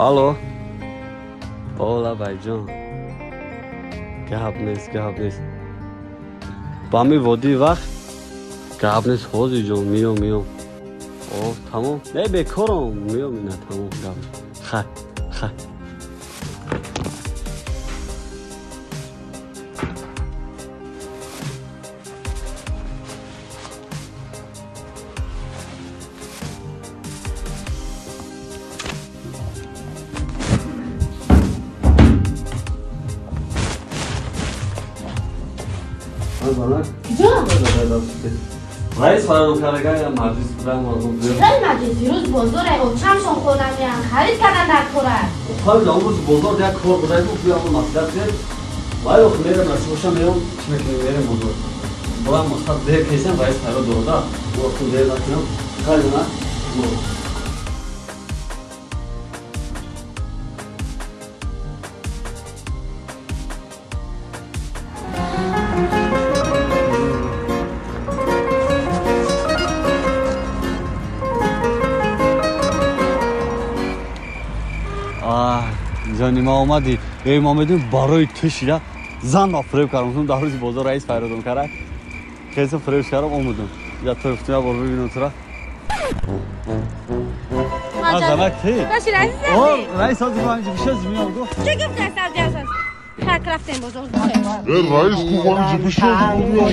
Алло. Ола байҷон. Гап нест, гап нест. Ба ми водии вақт гап нест, ҳозир ҷон, миём, миём. О, тамом. Не, бекорам, миём ина, тамом, гап. Хай, хай. Раис фаром карда я маҷлис будам. Чӣ маҷлис? Дирӯз бозор очамшон хона меян, харид кардан дар кора. Хайр, амрӯз бозор як кор буда, гуфт биё ҳамон маслиҳат кунем. Вай ох мерем, насиб боша меём, чӣ мекунем, мерем бозор. Болам мақсад дер кесем, раис фаро дорода. Вақту дер накунам. Хайр, на. Ҷони ма омадӣ. Эй, ма медонем барои ту шида зан ма фиреб кардам. Дар рӯзи бозор раис файродон кард. Хеле фиреб кардам, омадам. Я ту гуфтам, як бор бибинам тура. Занак ти? О, раис ҳозир ҳаминҷо бишаз меём гуфт. Чӣ гуфт аз? Хак рафтем бозор. Э, раис гуфт ҳаминҷо бишаз меём.